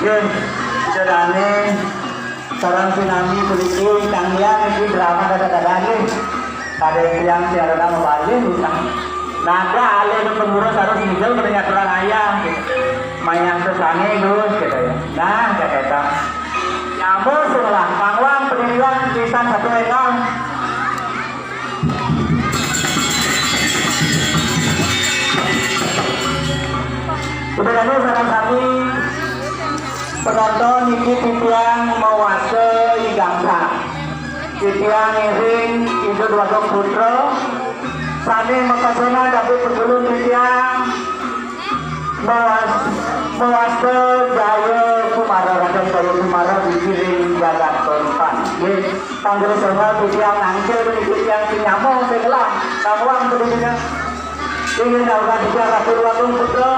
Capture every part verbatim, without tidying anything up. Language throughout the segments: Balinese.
Nggih, sedane sareng sinambi puniki tanggiang iki drama kada-kada nggih. Kada yang tiang tiada nama balik utang. Naga alih nu pengurus harus ngidul kada nyaturan ayah. Mayang sesane Gus, kata ya. Nah, kata ya. Nyambung sebelah, pangwang pendirian pisan satu enam. Udah lalu sareng sami penonton niki titiang mawasta I Gangsa. Titiang ngiring Ijo Dwagung Putra. Sami mapesona dapur pedulur titiang. Mawas, mawasta Jaya Kumara, Raden Jaya Kumara digiring jagat Koripan. Nggih, panggih songo titiang nangkil niki titiang sing nyambung sing ngelah. Nawang pedulurnya. Inggih dawuh tiga Ratu Agung Putra.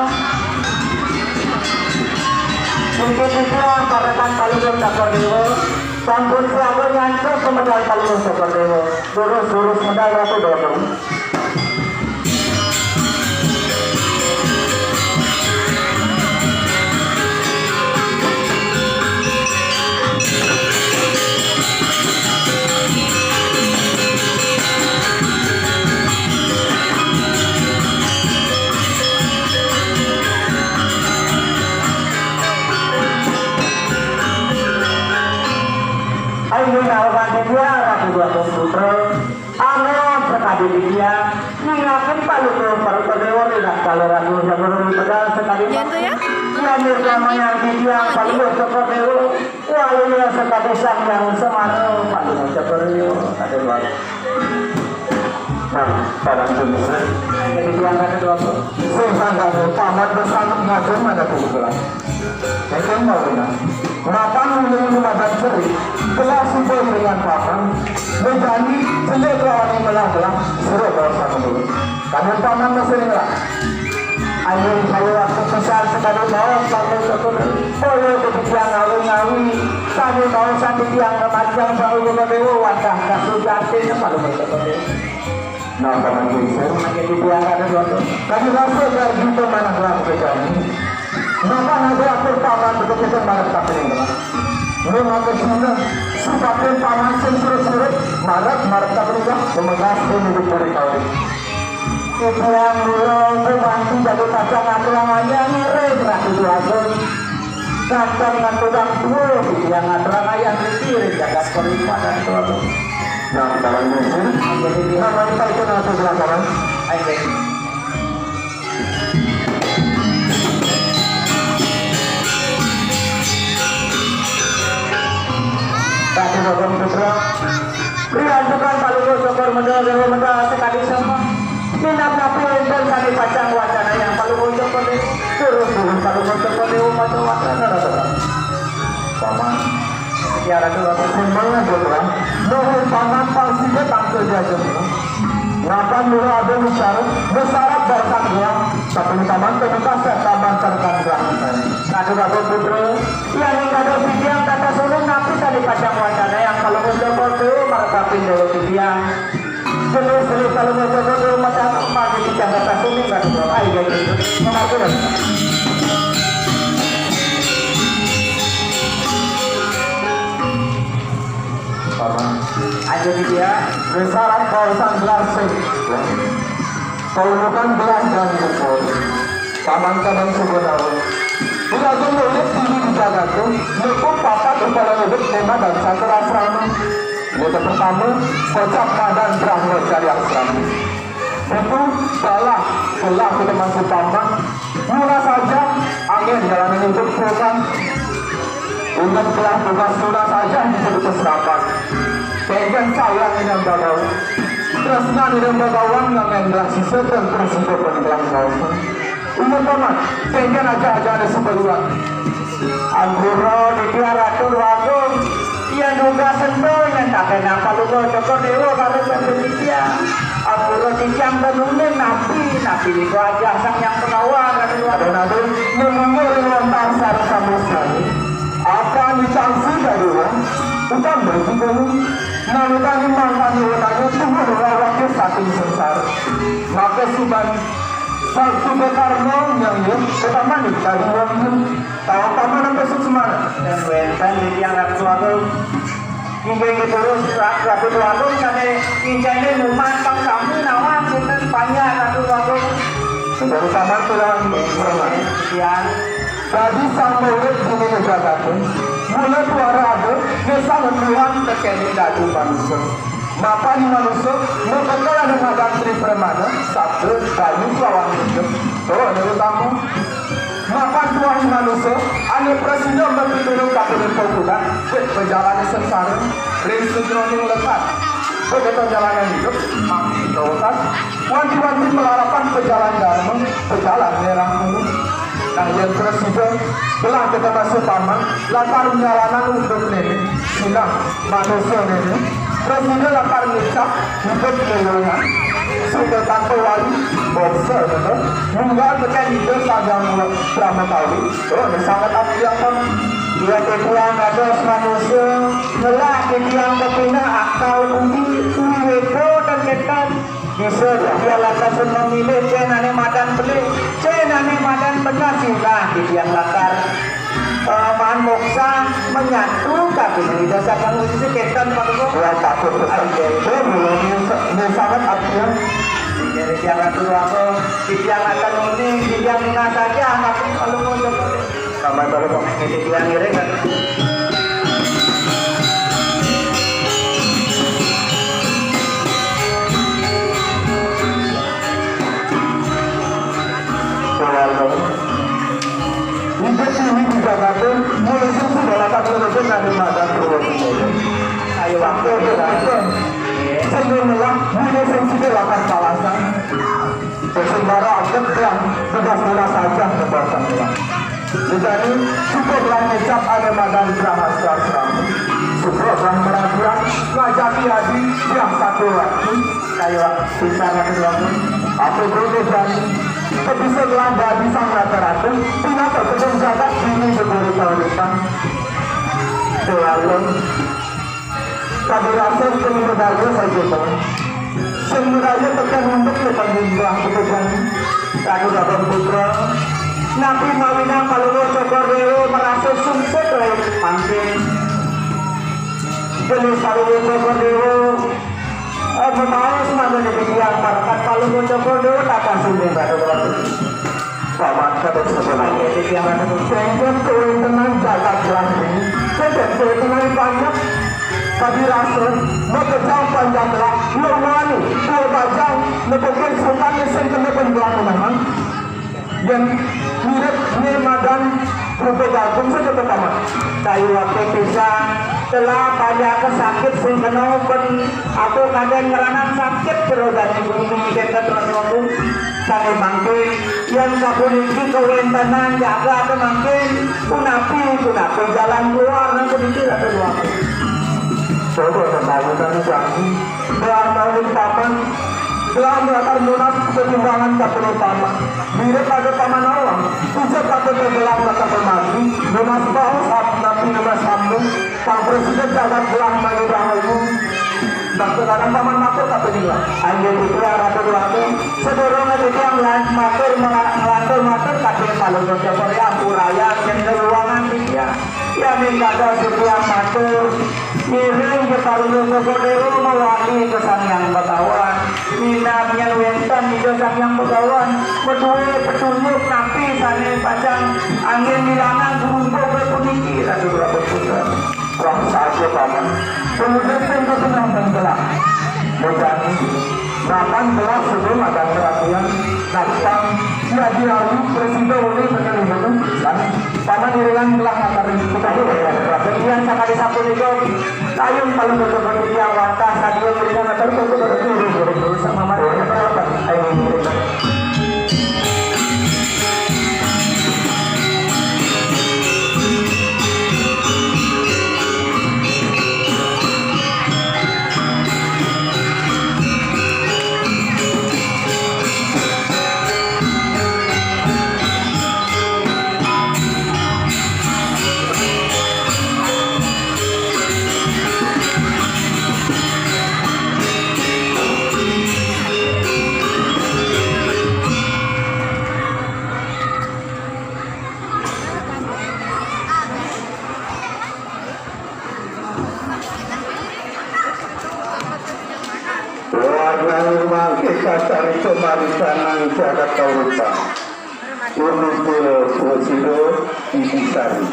Niki titiang parekan Palungguh Cokor Dewa. Sampun siaga nyantos pemedal Palungguh Cokor Dewa. Durus-durus medal Ratu Agung. Ayo, nawa dia Ratu Agung Putra. Angon sakadi dia, ningakin Palungguh Cokor Dewa, lidak kalau ragu, ragu, ragu, tegal sakadi. Iya, itu ya. Iya, nirgama yang dia, Palungguh Cokor Dewa. Wah, iya, sakadi sang yang semana, Palungguh Cokor Dewa. Ada dua. Nah, pada jenisnya. Jadi, dia angkat dua. Sesangka paman bersama ngajeng mana tuh, gelas. Enteng mau kena. Mapan ulun lumadan cerik, gelah suba iringan paman, mejani celik rohani melah gelah, suruh bawa sama dulu. Kanun paman masih ringan. Ayun kaya waktu pisan sekali bawa sama satu. Kaya kepikiran ngawi-ngawi, kami mau sampai tiang kematian sama guna dewa, wadah kasujati, palu berkata. Nah, paman geser. Makin dibiarkan dua tu. Kami rasa gardu pemanah lagu kami. Napa ada atur paman betul-betul marah tak meninggal. Memang ke sini, sifatnya paman sing surut-surut, marah, marah tak meninggal, memegas dan hidup dari kau. Titiang mula kumanti jaga kacang aturangannya ngiring ratu dua tu. Kacang ngan tudang tua, titiang aturan ayah ngiring jaga koripan dan tua tu. Nah, dalam musim, jadi dia. Nah, mari kita ikut ratu belakang. Ayo, baik. Ratu Bagong Putra. Riantukan Palungguh Cokor Mendel Dewa Mendel sekadi sama. Minat napi enten kami pacang wacana yang Palungguh Cokor Dewa. Turun turun Palungguh Cokor Dewa maca wacana rata. Paman. Ya ratu ratu. Sembah putra. Nuhun paman pasti dia tangkil dia jemur. Ngapan mula ada bicara, besarat barisan gua, tapi paman terbuka saya paman terkan gua. Ratu ratu putra, yang kada sidiang kata suruh napi tadi pacang wacana yang Palungguh Cokor Dewa martapin Dewa sidiang. Jenis-jenis Palungguh Cokor Dewa macam apa di Jakarta sini, Ratu Dewa. Ayo, jadi, nomor turun. Paman. Aja di dia. Besaran barisan gelas sih. Kalau bukan gelas dan buku. Paman-paman suku tahu. Bila aku nulis diri di jagat tu, nuku papat kepala hidup tema dan satu asrama. Yang pertama, kocap madan Brahma Jaya Asrama. Itu salah, salah kita masuk paman. Mula saja, angin jalanan hidup pulang. Untuk telah tugas mula saja disebut serapan. Pengen sayang yang bagau. Tresna yang bagawang yang telah sisa dan terus hidup dan telah kau. Umur paman, pengen aja aja ada sebeluan. Ampura Ditya Ratu Agung, yang juga sentuh yang tak kena Palungguh Cokor Dewa baru sampai Ditya. Ampura titiang tenungin nabi, nabi itu aja sang yang pengawa Ratu Agung. Ada nabi menunggu di lontar sarung sambung sekali. Apa ditangsi dari orang? Utang bagi dulu. Nalukan iman kami utangnya tunggu rawaknya saking sengsara. Maka suban Satu karena yang ya, pertama nih, tadi orang tahu paman sampai Dan wénten titiang Ratu Agung. Inggih terus Ratu Agung sané ijané mumat pang sami nawang sinten panjak Ratu Agung. Sampun sampun tulang. Titiang. Dadi sang murid dini jagaté. Mula tuara ada, ngesang Tuhan tekening dadi manusa. Mapan manusa, mabekal ané madan Tri Pramana, sabda, banyu, lawan hidup. Tuh, ada tamu. Mapan tuah manusa, ané prasida mapituduh kapining pangkudan, wit pajalané sangsara, ring sajeroning lekat. Begeto jalanan hidup, mati kawekas, wanti-wanti malarapan pajalan dharma, pajalan nirang guru. Nah, yén prasida, gelah kita masuk paman, latar nyalanan untuk nene, sinah, manusa nene, prasida latar ngicap, hidup lelungan, sudah tanpa wali, bongsor bener, nunggal tekan hidup sagang Brahma Kawi, oh, ini sangat api apa? Iya, titiang dados manusa, ngelah titiang kepineh akal budi, wiwéka dan ketan, bisa titiang lakasan memilih cén ané madan pelih, cén ané madan bener sinah titiang lakar. Eh, maan moksa menyatu kabin Ida Sang Hyang Widi ketan paduka. Wah, takut pesan. Iya, iya. Ini sangat artinya. Jadi tiang ratu apa? Tiang akan uning, tiang minasaki, anak kalau mau coba. Sampai baru kok ini tiang ngiring kan. Keluarga. Inggih sini di Jakarta, mulai susu dalam kata lebih dari makan keluar. Ayo waktu itu datang. Sehingga melah, mulai sensi dalam kata alasan. Sembara gedang, tugas-tugas saja kekuatan Tuhan. Jadi, cukuplah ngecap ada madan Brahma Sastra. Cukuplah merhatian, ngajaki adi, yang satu lagi. Kayo, bisa nggak keluar? Apa boleh jadi? Kok bisa gelah dadi sang rata-rata? Pinaka kedung jagat dini seguru tahun depan. Selalu. Kadi rasa sing medaya saja, Bang. Sing medaya tekan untuk lepan limbah kebutuhan. Ratu Gabang Putra. Napi mawinang Palungguh Cokor Dewa merasa sumput lain mangkin. Jenis Palungguh Cokor Dewa, eh, memaus mangkin demikian parekat Palungguh Cokor Dewa tata sunding Ratu Gabang. Paman kadang sebenarnya. Sengkén kawéntenan jagat Belahan, sengkén kawéntenan banyak. Kadi rasa, makejang panjang lah, lomani, dua bajang, nepukin sultan sing kena penjual menahan. Yang mirip né madan kerupuk gabung saja pertama. Kayu waktu pisang, telah banyak sakit sing kena pen-, aku kadang ngeranan sakit jero daging bumi kita terus ngomong. Sané mangkin, yén sapuniki kawéntenan jagat mangkin, punapi, punapi jalan keluar nang puniki rada luar. Coba ketahuan janji, gelar maulid paman, gelar melatar nunas ketimbangan kapene paman. Mirip ada paman awang, ijab kata gelar kata pemati, nunas baos, ap-, napi nunas sambung, Pak Presiden jagat gelah mani rahayu. Bangsa kadang paman matur kata dia. Ayo titiang ratu ratu. Sedurung titiang lan matur mela-, matur matur kata Palungguh Cokor Dewa ampuraya yang keluangan titiang. Ya ning kata titiang matur. Ngiring ke Palungguh Cokor Dewa mewali ke Sang Hyang Begawan. Minab nyén wénten Ida Sang Hyang Begawan. Meduwe petunjuk napi sané pacang anggen dilanang gumubuk puniki ratu ratu putra. Wah, saja paman. Kemudian pintu tengah menggelar. Bojani, mapan gelar sebelum ada perhatian, datang, ya dialu, presiden oleh tekan ibu, dan paman iringan gelar akan kita dulu. Kemudian sakali sapunika, kayun paling betul yang wantah, sadia iringan akan betul-betul sama mati. Ayo, Kasari pemarisanan jagat kaurupan. Urnutul Wasido Ibisari.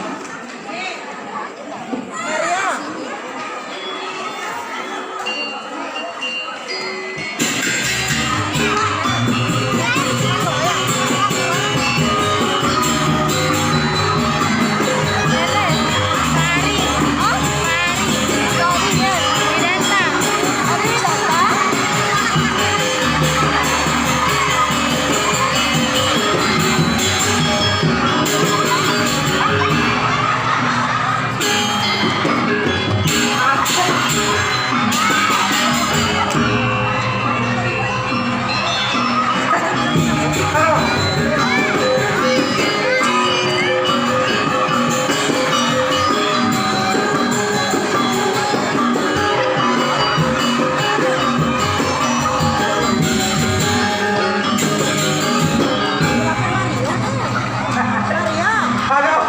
Aduh,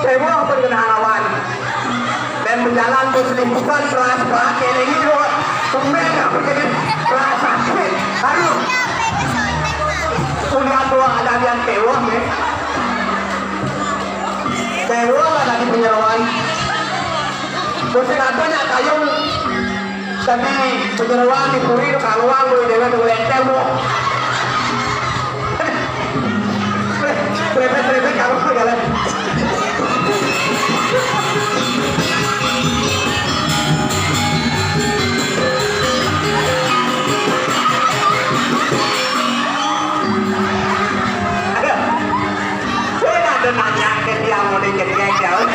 cebok pun kena lawan. Dan berjalan bos lingkungan kelas pakai lagi dua. Kembali apa jadi kelas sakit. Aduh. Udah dua ada yang tewah nih. Tewah ada di penyeroan. Bos ada banyak kayu. Tapi penyeroan di puri itu kaluang boleh dengan dengan lenteng, bro. Repet-repet kamu segala. Aduh. Saya ada nanya ke dia mau dicek jauh.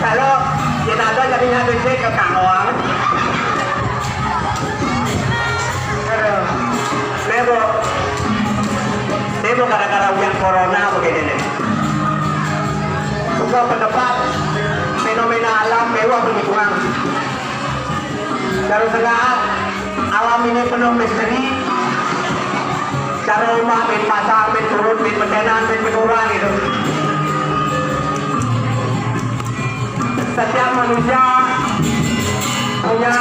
Kalau kita ada jadi ngadu cek ke Kang Oang. Aduh. Nebo. Nebo gara-gara ujian corona begini nih. Bukan pendapat fenomena alam mewah lingkungan. Terus alam ini penuh misteri. Cara rumah main pasang, main turun, main betenan, main penuran gitu. Setiap manusia punya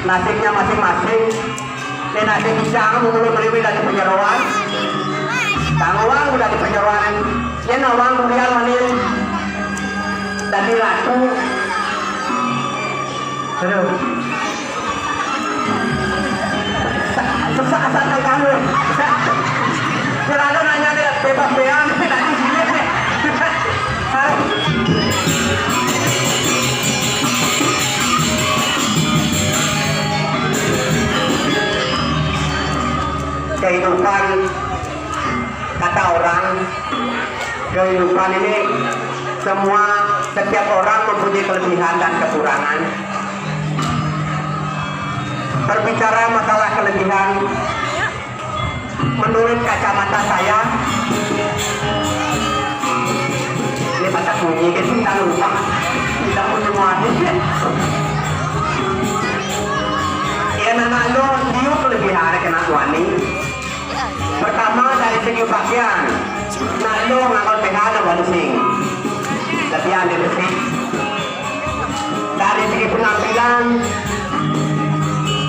nasibnya masing-masing. Ini nasib bisa mengeluh beriwi dari penyeroan. Tangguang udah di penyeroan. Ini nawang kemudian manin dari ratu. Aduh. Susah asal kamu. Kalau ada nanya dia bebas bean, nanti sini deh. Kehidupan, kata orang, kehidupan ini semua, setiap orang mempunyai kelebihan dan kekurangan. Berbicara masalah kelebihan, menurut kacamata saya, ini mata kunci kan kita lupa, kita punya muadil. Ya nama lo, dia kelebihan kena wani. Pertama dari segi pakaian, nak lo ngangkut P H ada bonusing, lebih ada besi. Dari segi penampilan,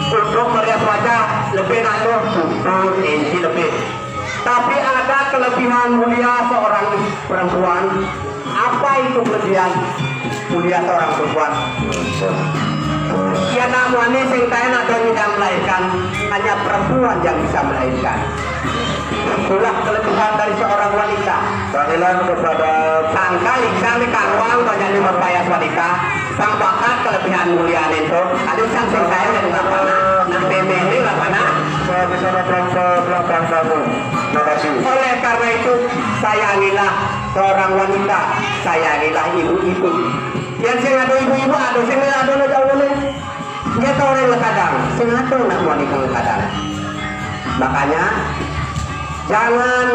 untuk merias wajah lebih nak lo tujuh inci lebih. Tapi ada kelebihan mulia seorang perempuan. Apa itu kelebihan mulia seorang perempuan? Ya, nak wani sing kain ada tidak melahirkan, hanya perempuan yang bisa melahirkan. Itulah kelebihan dari seorang wanita. Panggilan kepada Sangka ikan di karuang banyak di berpayas wanita. Sang bakat kelebihan mulia itu. Ada sang sing kain dan lapana. Nang bebe ini lapana. Saya bisa datang ke belakang kamu. Terima kasih. Oleh karena itu, sayangilah seorang wanita, sayangilah ibu-ibu. Yang sing ada ibu-ibu, ada sing ada lo jauh nih. Dia tahu orang lekadang, sing ada nak mau nikah lekadang. Makanya jangan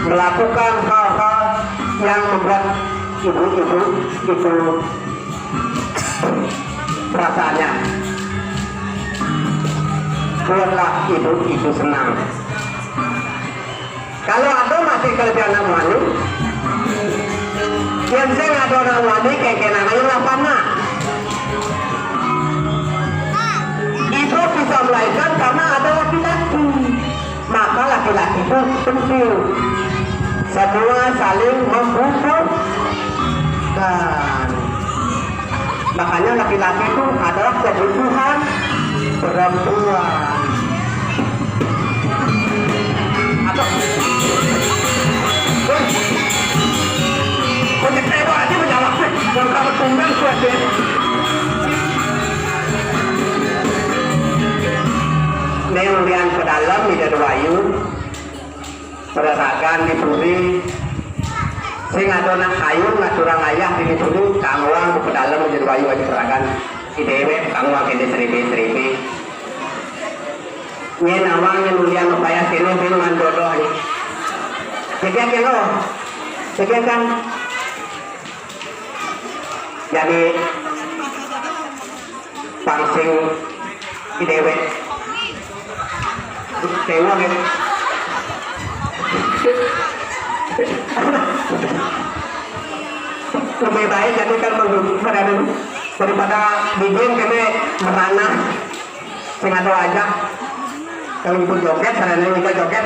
melakukan hal-hal yang membuat ibu-ibu itu perasaannya. Buatlah ibu-ibu senang. Kalau ada masih kelebihan anak wani, yang saya ada anak wani, kayak kena ayo lah panak. Kan karena ada laki-laki, maka laki-laki itu penting. Semua saling membutuhkan. Makanya laki-laki itu adalah kebutuhan perempuan. Atau, weh, kok kecewa aja menjawab, weh. Kalau kamu tunggang, kuat deh. Néng ulian pedalem, Ida Déwayu. Peraragan di puri. Sing ado nak kayun ngaturang ayah di puri, kang wang pedalem jadi wayu aja peraragan. Di déwék kang wang kéné sribé-sribé. Nyén awang nyén ulian mapayas kéné bing mandodoh. Jegég ya lo. Jegég kan. Jadi pang sing di déwék. Kewang ya. Lebih baik jadi kan menghukum daripada bikin kami merana. Sing ada aja. Kalau ibu joget, sarana kita joget.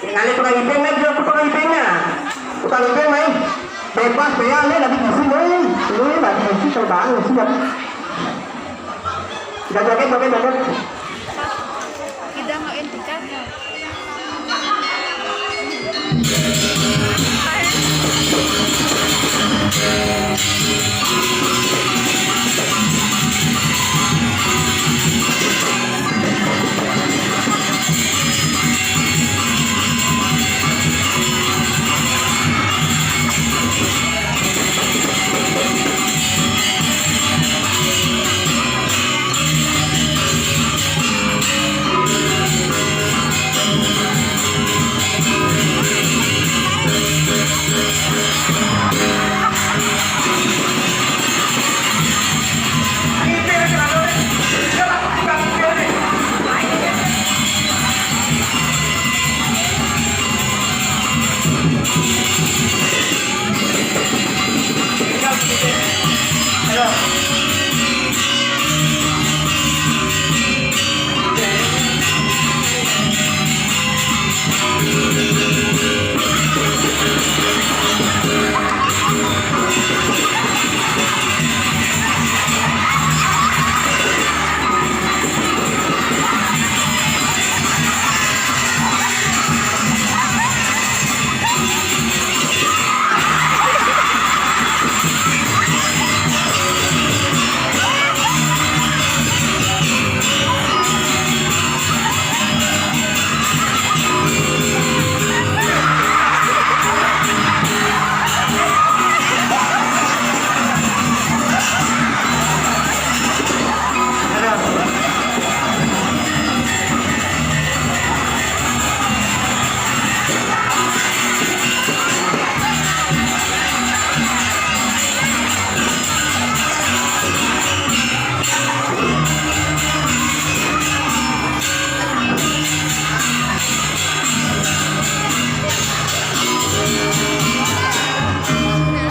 Ngalih tukang ipin lagi, tukang ipinnya. Tukang ipin main. Bebas ya, ini lagi ngisi, woi. Ini lagi ngisi, terbang ngisi, ya. Joget, joget, joget. Kita mau intikan.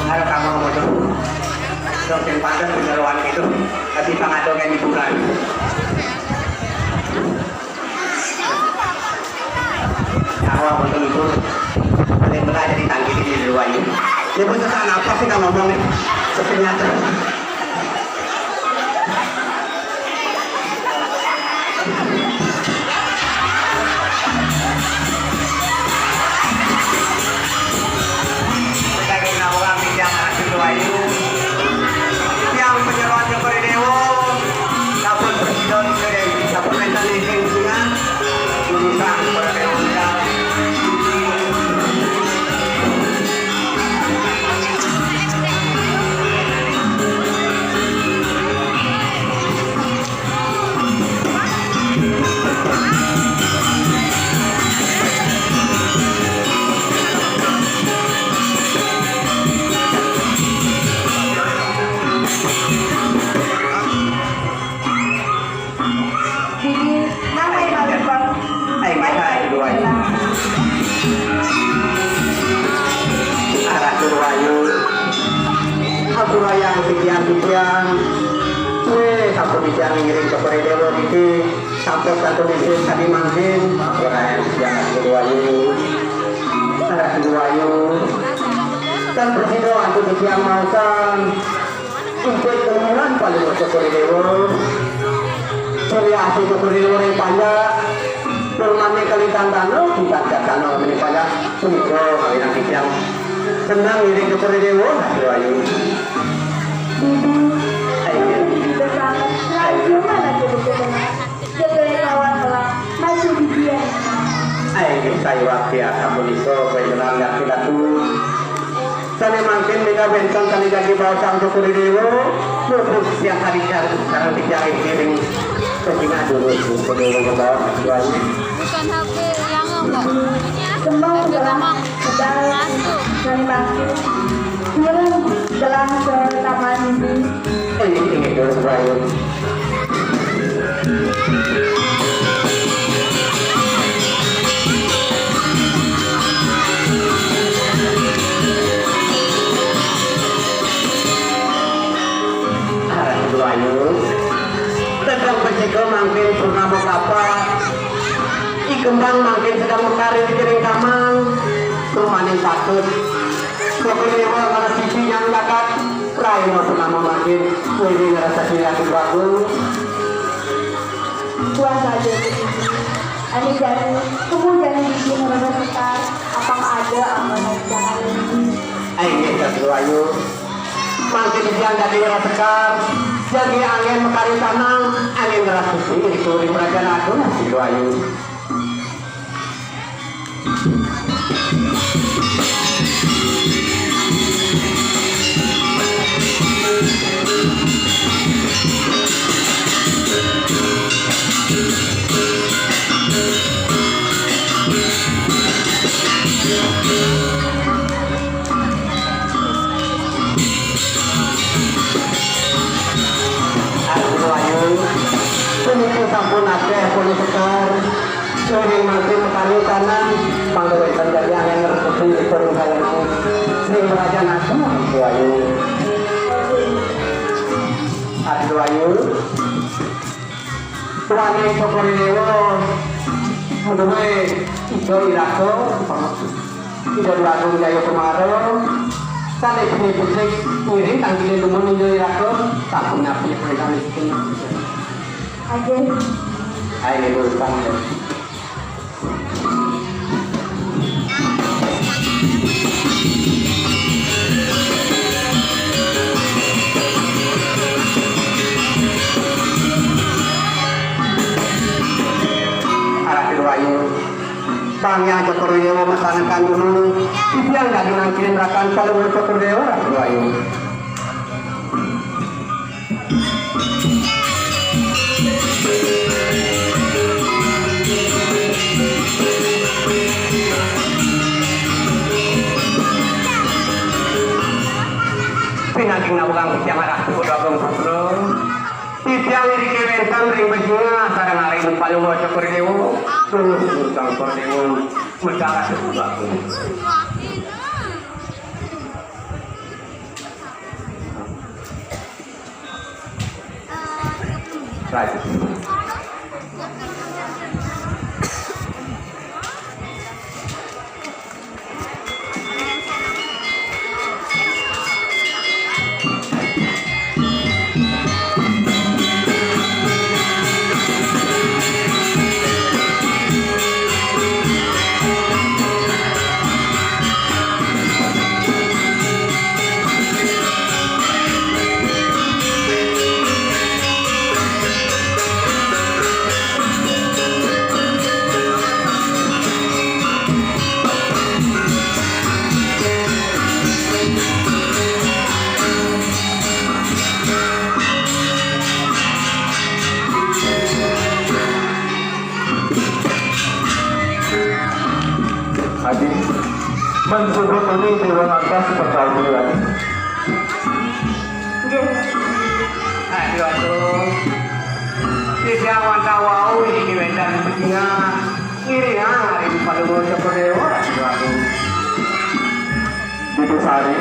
Kalau kamu mau tuh, dong, yang pantas penyeruan itu, tapi pangado kan hiburan. Tawa betul itu. Paling benar jadi tangkilin di luar ini. Dia pun sesak napas sih kalau ngomong nih. Sepinya terus. Kita kena orang di jam tujuh ayu. Tiang penyeruan kepada Dewa. Sampun presiden ke Dewi. Sampun enten izin singa. Urusan kepada Dewa. Jadi, nang mai balik, Bang? Ai, mai, ai, dua, ai. Arah Surwayu. Aku rayang titiang-titiang. Wéh, aku titiang ngiring ka Dewa niki. Sampun satu misi tadi mangkin, ora yang siang Ratu Ayu. Ratu Ayu. Tan prasida antuk titiang maosang. Inggih kemuran paling Cokor Dewa. Surya asih Cokor Dewa ring panjak. Purmane kalintang dana, tingkat dana ring panjak. Punika kawinan titiang. Senang ngiring Cokor Dewa, Ratu Ayu. Bibi, ayo. Bibi sanget. Ayo, mana Bibi seneng? Jagaé kawan melah, maju bibian. Ayo, saya wakti asapunika, panjenengan ngerti Ratu. Sane mangkin mega wenten sane jagi baosang Cokor Dewa, luput tiang kadikan sareng titiang ing kiring. Sing adurus Cokor Dewa ngebaos tuan. Bukan H P yang apa? Kembang Telah sedang sane mangkin. Kirim gelang ke taman ini. Ini, ini, dulu, Brian. Arah Duayu, tegang becika mangkin purnama kapat. I Kembang mangkin sedang mekar ring taman. Rumaning patut. Bapa Dewa ngarep sisi yang jagat. Raina purnama mangkin. Wiri ngarasa sila kebagung. Puas aja sih. Ane jani, kamu jani bikin rasa sekar. Apang ada amanah jangan ini. Ayo, Duayu. Mangkin titiang dadi ngerasekar, jagi anggen makari tanang, anggen ngerasusi ring Kerajaan Agung, Ratu Ayu. Aduh, ayu. Puniki sampun akeh, pun sekar. Sering mangkin makari tanah, mangda wenten jagi anggen ngerti ipun kayana. Sing belajar aku, ayu. Aduh, ayu. Tuane Cokor Dewa, menawi Ida Wirata, Ida Dwagung Jaya Kumara, sane becik-becik ngiring tanggile dumun Ida Wirata, sampun napi perintah miskin. Aduh. Ayo, Ibu, utang, ya. Arah Sidoayu. Sang Hyang Cokor Dewa masanekan dulu. Titiang dadi nangkilin rakan Palungguh Cokor Dewa, Arah Sidoayu. Pinanggih nawegang titiang Ratu Agung Putra. Titiang iriki wenten ring bajingan sareng aring Palungguh Cokor Dewa. Terus Cokor Dewa medal Ratu Agung. Adi, mensubuh ini Dewa Lantas percaya diri, Adi. Nggih. Aduh, aduh. Titiang wantah wau inggih wénten bajingan. Ngiringang ring Palungguh Cokor Dewa, Ratu Agung. Bidu Sari.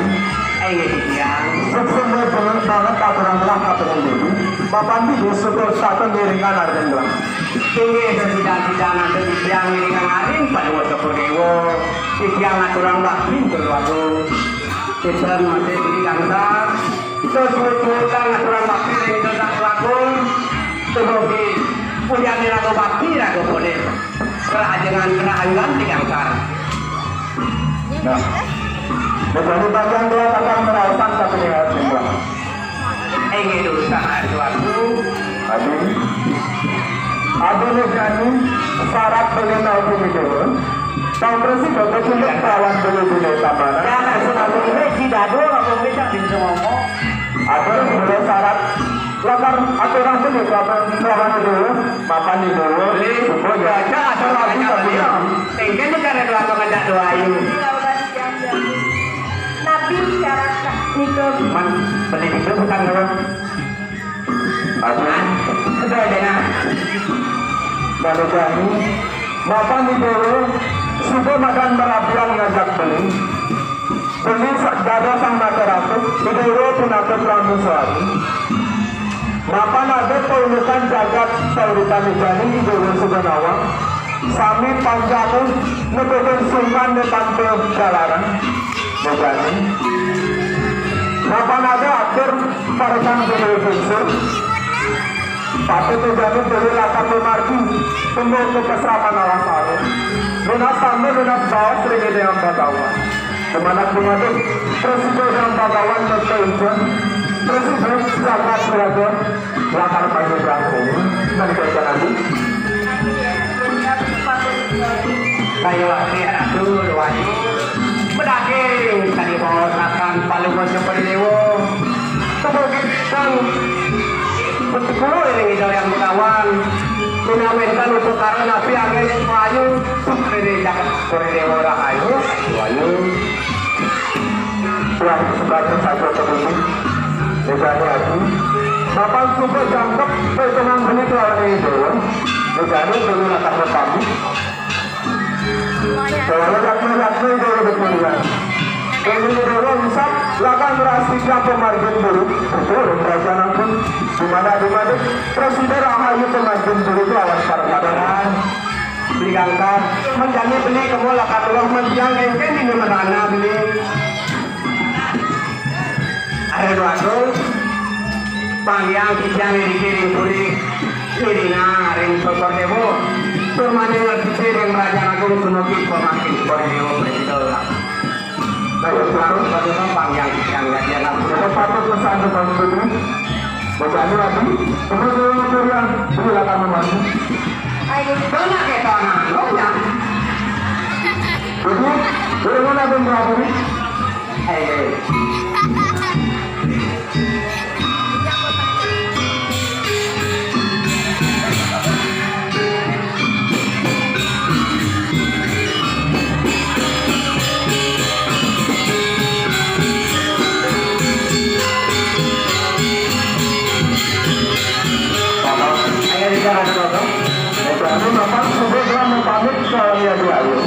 Inggih, titiang. Suksma banget, banget aturan gelah katurun Bidu. Bapan Bidu suka sata ngiringan ring gelah. Inggih, sida-sida nanti titiang ngiringang aring Palungguh Cokor Dewa, titiang aturang bakti Cokor Agung. Titiang masih beli gangsar, sesuai aturang bakti ring Cokor Agung. Tumugi, ulian raga bakti, raga boleh. Kerajengan, kerajengan di gangsar. Nah, menjadi bagian dua akan merasakan kepentingan sembah. Inggih, durusang, Ratu Agung. Adi. Adi Nurjani, syarat beli nau beli dulu. Tahu persis, bapak punya kawan beli dulu tambahan. Ya, nah, sudah beli, si Dado, apa bisa, bisa ngomong. Adi, beli syarat. Lakar aturang beli, kawan, kawan dulu. Mapan di dulu. Beli, sudah aja, asal aku tak punya. Tengken ni kada dua, kau ngajak dua ayu. Nabi syarat nikah. Man, beli itu bukan dulu. Aduh. Sudah, dengar. Lalu kami, mapan di dulu, sudah makan merabian ngajak beli. Beli sa-, dada sang mata ratu, di dulu pinaka pramusuari. Mapan ada paundukan jagat pauripan di jani di dulu sudah nawang. Sami panjang, nebekin sungkan di tanpa jalaran. Bojani. Mapan ada atur parekan bumi sungsur. Patut bojani beli lakar memargi. Tunggu ke peserapan alas anu. Lunas tambah, lunas baos ring Ida Yang Bagawan. Kemanak dumadik, presida Yang Bagawan nete ijen. Presida jagat berada. Lakar maju berangkung, mendekatkan aku. Kayu api ratu luayu, bedaging tadi bawa sakan palu macam dewa. Kemudian betul ini Ida Yang Bagawan, menawinkan upakara nabi agai luayu, ini jagat dewa rahayu, luayu. Tuan sebagai saja pemimpin Dejani Aji. Bapak suka jangkep perkenan beli kelawan ini dulu. Dejani dulu akan bertamu. Kalau yakni-yakni dulu berkuliah. Ini dulu usap, lakan merasi siapa margin dulu. Betul, kerajaan ampun. Di mana, di mana? Presiden rahayu pemargin dulu kelawan para. Beli gangkar, menjani beli kemo lakar ulah mendiang engken ini merana beli. Ada dua tu, pandiang titiang di kiring puri, iringa ring Cokor Dewa, tur maning ngerti ring Raja Agung Sunoki pemakin Cokor Dewa Presiden. Ayo, sekarang bagaimana pandiang titiang ya, dia nak. Ada patut pesan tu, Bang Sudi. Bacaan lagi, teman-teman yang silakan membantu. Ayo, kena ke tanah, lo ya. Jadi, dari mana pun berapa ni? Ayo. Ayo, bicara dulu. Jadi, Bapak sudah telah mau pamit ke Lia Dua, ayo.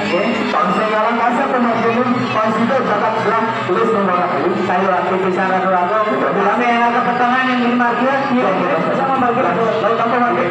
Oke. Bangsa ngalang kasar kematian, bangsa itu jagat gerak, tulis nomor aku. Saya waktu bicara dulu, aku. Kami yang ke pertengahan yang lima belas, ya, sama bagi. Lalu kamu lagi.